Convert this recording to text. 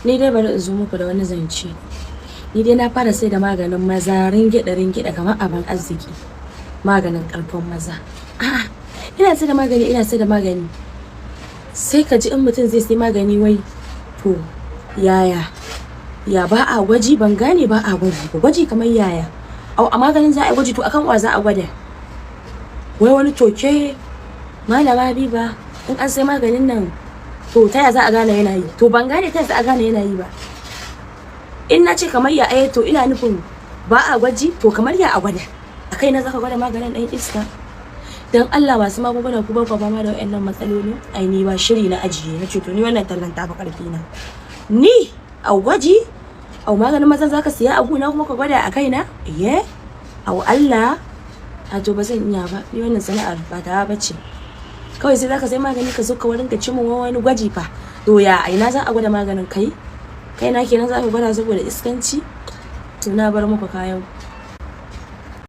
Ni dai bari in zo muku da wani zance. Ni dai na fara sai da maganin maza ringida ringida kamar abin arziki. Maganin karfin maza. A'a, ina sai da magani, ina sai da magani. Sai ka ji in mutum zai sai magani, wai to yaya? Ya ba a gwaji? Ban gane ba a gwaji ba. Gwaji kamar yaya? Au, a maganin za a yi gwaji? To akan wa za a gwada? Wai wani toke Malama Habiba, in an sai maganin nan, to ta ya za a gane yana yi? To ban gane ta ya za a gane yana yi ba. In na ce kamar ya ai, to ina nufin ba a gwaji, to kamar ya a gwada? A kai na zaka gwada maganin, ɗan iska? Dan Allah, masu magunguna, ku ba ku fama da wayannan matsalolin? Ai ni ba shiri na ajiye, na ce to ni wannan tallan tafi karfi na. Ni au gwaji, au maganin maza zaka siya a guna kuma ka gwada a kaina? Iye, au Allah, a to ba zan iya ba. Ni wannan sana'ar ba ta bace. Kawai sai zaka sai magani, ka zo ka wurin ka ci mun wani gwaji fa. To ya, a ina za a gwada maganin? Kai kai na kenan za ka gwada saboda iskanci? To na bar muku kayan.